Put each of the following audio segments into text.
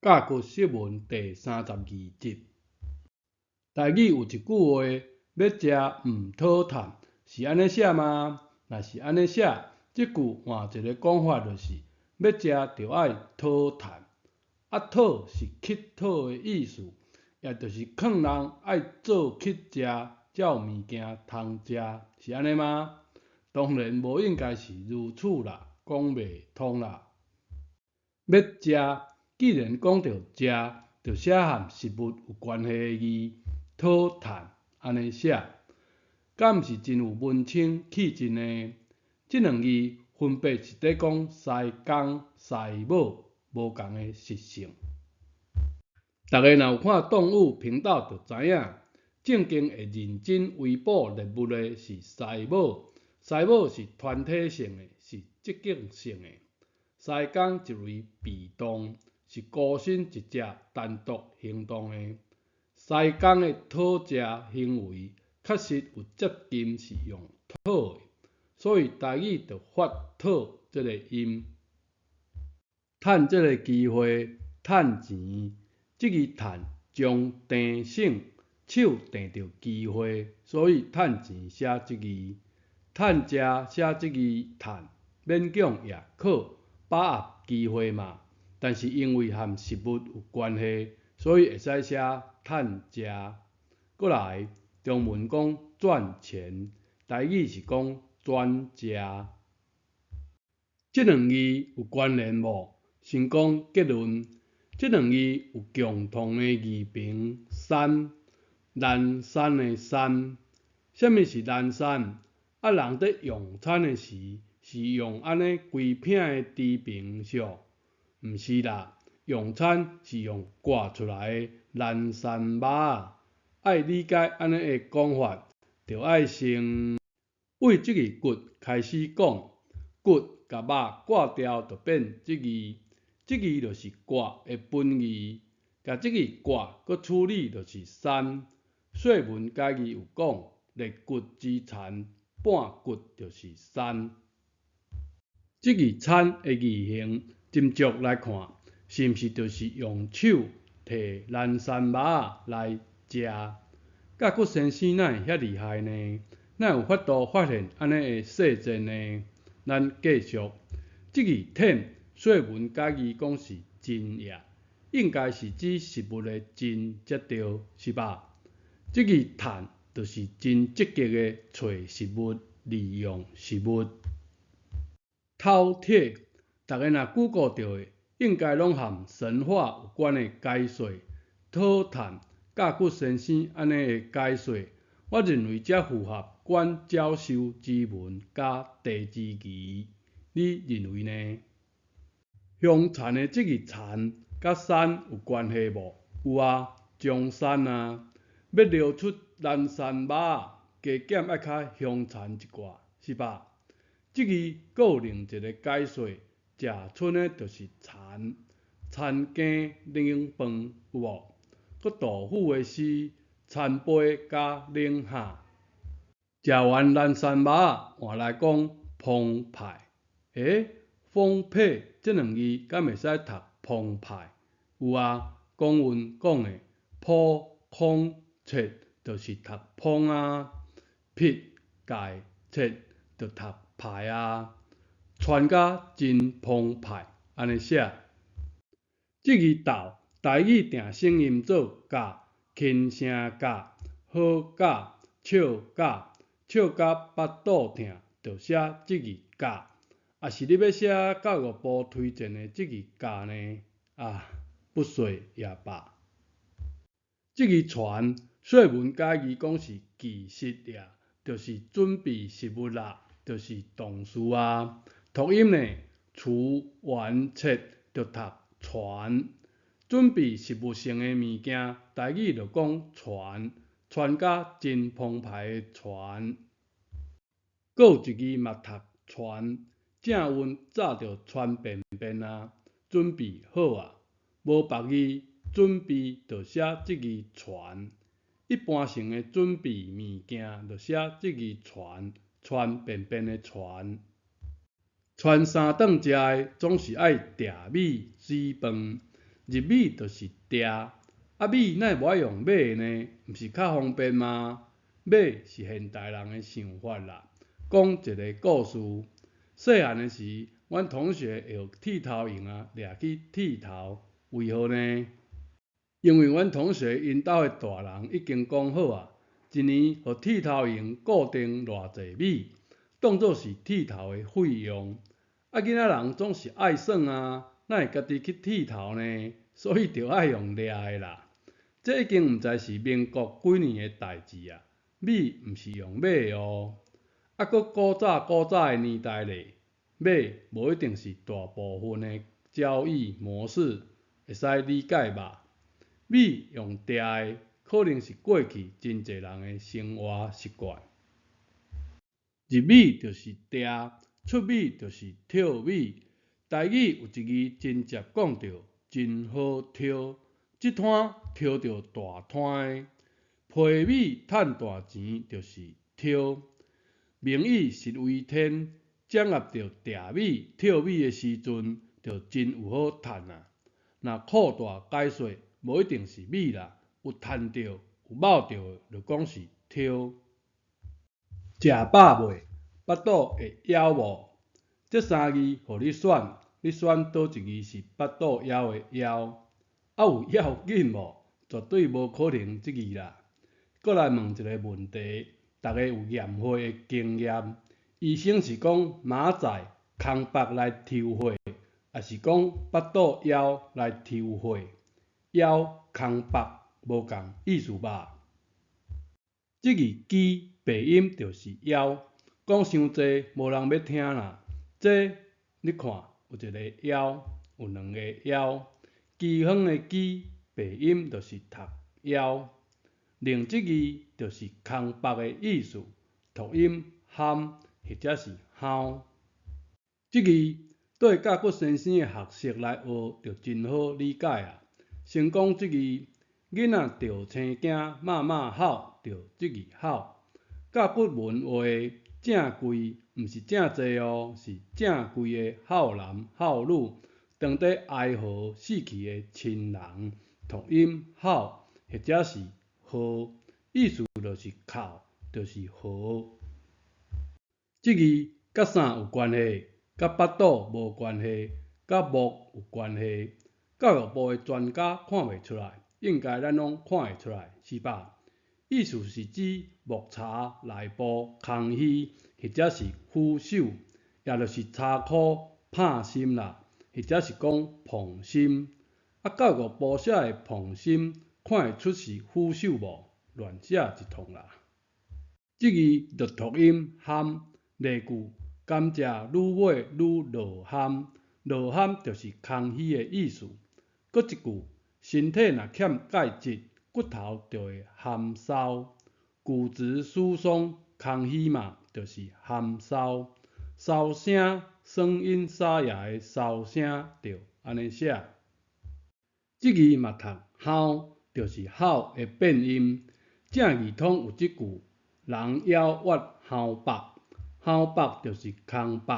教骨釋文第32集。台語有一句話，欲食毋討趁，是按呢寫嗎？若是按呢寫，這句換一个講法就是，欲食著愛討趁。啊，討是乞討的意思，也就是勸人愛做乞食，才有物件通食，是按呢嗎？當然無應該是如此啦，講袂通啦。欲食，既然講著食，就寫和食物有關係的字，討趁，按呢寫，敢毋是真有文青氣質呢？這兩字分別是佇講師公、師母無仝的習性。逐家若有看動物頻道就知影，正經會認真圍捕獵物的是師母，師母是團體性的，是積極性的。師公一類被動，是孤身一隻單獨行動的。師公的討食行為確實有接近是用討的，所以台語就發討這个音。趁這个機會趁錢，這个趁將鄭省手鄭著機會，所以趁錢寫這字。趁食寫這字趁，勉強也可把握機會嘛。但是因為和食物有關係，所以會使寫趁食。閣來，中文講賺錢，台語是講轉食。這兩字有關聯無？先講結論，這兩字有共同的字旁山，南山的山。啥物是南山？啊，人佇用餐的時，是用按呢規片的豬爿燒？毋是啦，用餐是用割出來的南山肉仔。愛理解按呢的講法，著愛先對這字骨開始講，骨共肉割掉就變這字，這字就是割的本義，共這字割閣處理就是山。說文解字有講，肋骨之殘，半骨就是山。這字餐的字形，斟酌來看，是毋是就是用手提南山肉仔來食？教骨先生哪會遐厲害呢？哪有法度發現按呢的細節呢？咱繼續，這字忝，說文解字講是盡也，應該是指食物的盡才對，是吧？這字趁就是真積極的揣食物、利用食物。頭鐵，逐家若 Google 著的，應該攏和神話有關的解說。討趁教骨先生按呢的解說，我認為才符合管教授之文佮地之義。你認為呢？凶殘的這个殘佮山有關係無？有啊，中山啊，欲撩出南山肉仔，加減愛較凶殘一寡，是吧？這字閣有另一个解說，食賰的就是田，田羹冷飯有無？閣杜甫的詩，田杯加冷餡。食完南山肉仔，換來講澎湃。欸，豐沛這兩字敢會使讀澎湃？有啊，講韻講的普空切就是讀澎啊，撇界切就讀派啊，傳甲真澎湃，按呢寫。這字鬥，台語定聲音做甲，輕聲甲，好甲，笑甲，笑甲腹肚疼，就寫這字甲。抑是你欲寫教育部推薦的這字教呢？啊，不說也罷。這字傳，說文解字講是記實也，就是準備食物啦，就是動詞啊。讀音呢，廚完切就讀傳。準備食物性的物件，台語就講傳，傳甲真澎湃的傳。閣有一字嘛讀傳，正韻早就傳便便啊，準備好啊，無別字，準備就寫這字傳。一般性的準備物件，就寫這字傳，傳便便的傳。傳三頓食的，總是愛埕米煮飯。入米就是掠，啊米哪會無愛用買的呢？毋是較方便嗎？買是現代人的想法啦。講一个故事，細漢的時，阮同學會予剃頭傭仔掠去剃頭，為何呢？因為阮同學𪜶兜的大人已經講好啊，一年予剃頭傭固定偌濟米，當做是剃頭的費用。啊，囡仔人總是愛耍啊，哪會家己去剃頭呢？所以著愛用掠的啦。這已經毋知是民國幾年的代誌啊，米毋是用買的哦。啊，閣古早古早的年代咧，買無一定是大部分的交易模式，會使理解吧？米用掠的，可能是過去真濟人的生活習慣。入米就是掠，出米就是抽米。台語有一字真捷講著，真好抽，這攤抽著大攤的，批米趁大錢就是抽。民以食為天，掌握著掠米、抽米的時陣，就真有好趁啊！若擴大解說，無一定是米啦，有趁著、有敆著的，就講是抽。食飽未？腹肚會枵無？這三字予你選，你選佗一字是腹肚枵的枵？啊有要緊無？絕對無可能這字啦。閣來問一个問題，逐家有驗血的經驗，醫生是講明仔載空腹來抽血，抑是講腹肚枵來抽血？枵空腹無仝意思吧？這字飢白音就是枵，講傷濟無人欲聽啦。這你看有一个枵，有兩个枵，饑荒的饑白音就是讀枵。另這字就是空腹的意思，讀音譀或者是吼。這字對教骨先生的學識來學，就真好理解啊。先講這字，囡仔著青驚，媽媽吼，就這字吼。甲骨文話正貴，毋是正濟哦，是正貴的孝男孝女，當佇哀嚎死去的親人，讀音吼或者是號，意思就是哭，就是嚎。這字佮啥有關係？佮腹肚無關係，佮木有關係。教育部的專家看袂出來，應該咱攏看會出來，是吧？意思是指幕查內部空虛，或者是腐朽，也就是查箍拍心啦，或者是講膨心。啊，教育部寫的膨心，看會出是腐朽無？亂寫一通啦。這字就讀音譀，例句：甘蔗愈尾愈落譀，落譀就是空虛的意思。閣一句，身體若欠鈣質，骨頭就會含梢，骨質疏鬆，空虛嘛，就是含梢。梢聲，聲音沙啞的梢聲，就按呢寫。這字嘛讀吼，就是吼的變音。正義通有這句：人枵越吼腹，吼腹就是空腹。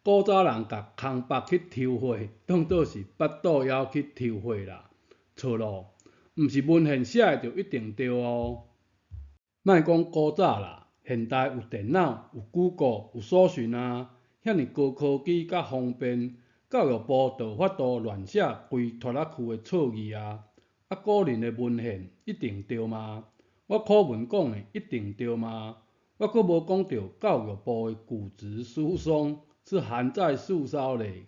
古早人共空腹去抽血，當做是腹肚枵去抽血啦，錯咯。毋是文獻寫的就一定對哦。莫講古早啦，現代有電腦、有 Google、有搜尋啊，遐爾高科技佮方便，教育部就有法度亂寫規拖拉庫的錯字啊！啊，古人的文獻一定對嗎？我課文講的一定對嗎？我閣無講著教育部的骨質疏鬆是含在樹梢咧，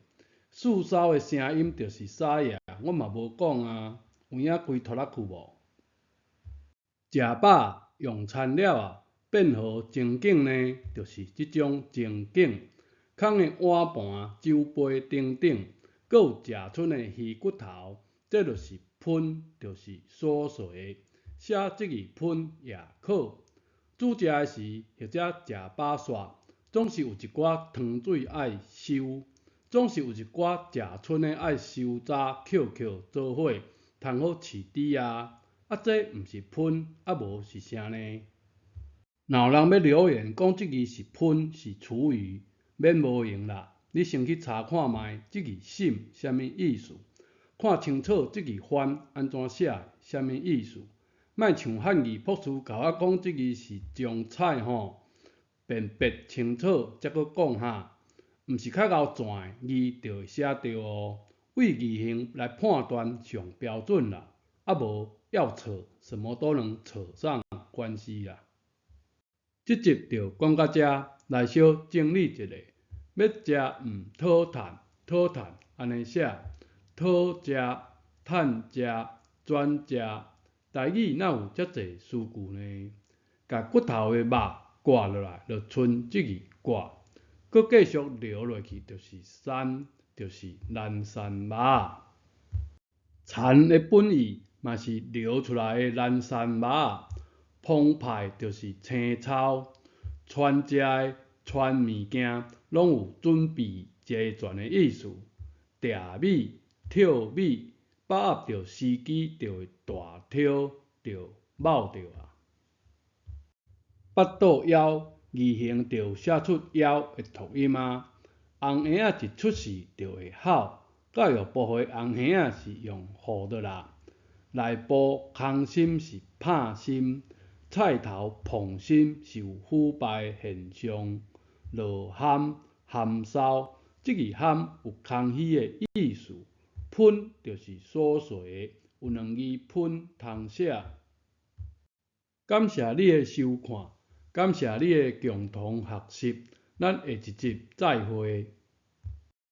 樹梢的聲音就是沙啞，我嘛無講啊。有影規拖拉庫無？食飽用餐了啊，變何情景呢？就是這種情景，空的碗盤、酒杯等等，閣有食賰的魚骨頭，這就是噴，就是瑣碎。寫這字噴也可。煮食的時或者食飽煞，總是有一寡湯水愛收，總是有一寡食賰的愛收渣抾抾做伙。通好飼豬啊！啊，這毋是噴，啊無是啥呢？若有人欲留言講這字是噴是廚餘，免無閒啦，你先去查看覓這字心啥物意思。看清楚這字番按怎寫，啥物意思。莫像漢字博士共我講這字是種菜吼，辨別清楚才閣講哈，毋是較𠢕轉的字就會寫著哦。對字形來判斷上標準啦，啊無要扯什麼都能扯上關係啦。這集就講到遮，來小整理一下，欲食毋討趁，討趁按呢寫，討食、趁食、轉食，台語哪有遮濟詞句呢？共骨頭的肉割落來，就賰這字割，閣繼續流落去就是山，就是南山肉。田的本意嘛是流出來的南山肉。澎湃就是青草，傳食的傳物件攏有準備齊全的意思。掠米、跳米，把握著時機就會大跳，就冒著啊。腹肚枵，字形就有寫出枵的讀音啊。紅嬰仔一出世就會吼，教育部予紅嬰仔是用呼的啦。內部空心是拍心，菜頭膨心是有腐敗現象。落蚶含騷，這字蚶有空虛的意思。噴就是瑣碎的，有兩字噴通寫。感謝你的收看，感謝你的共同學習，咱下一集再會。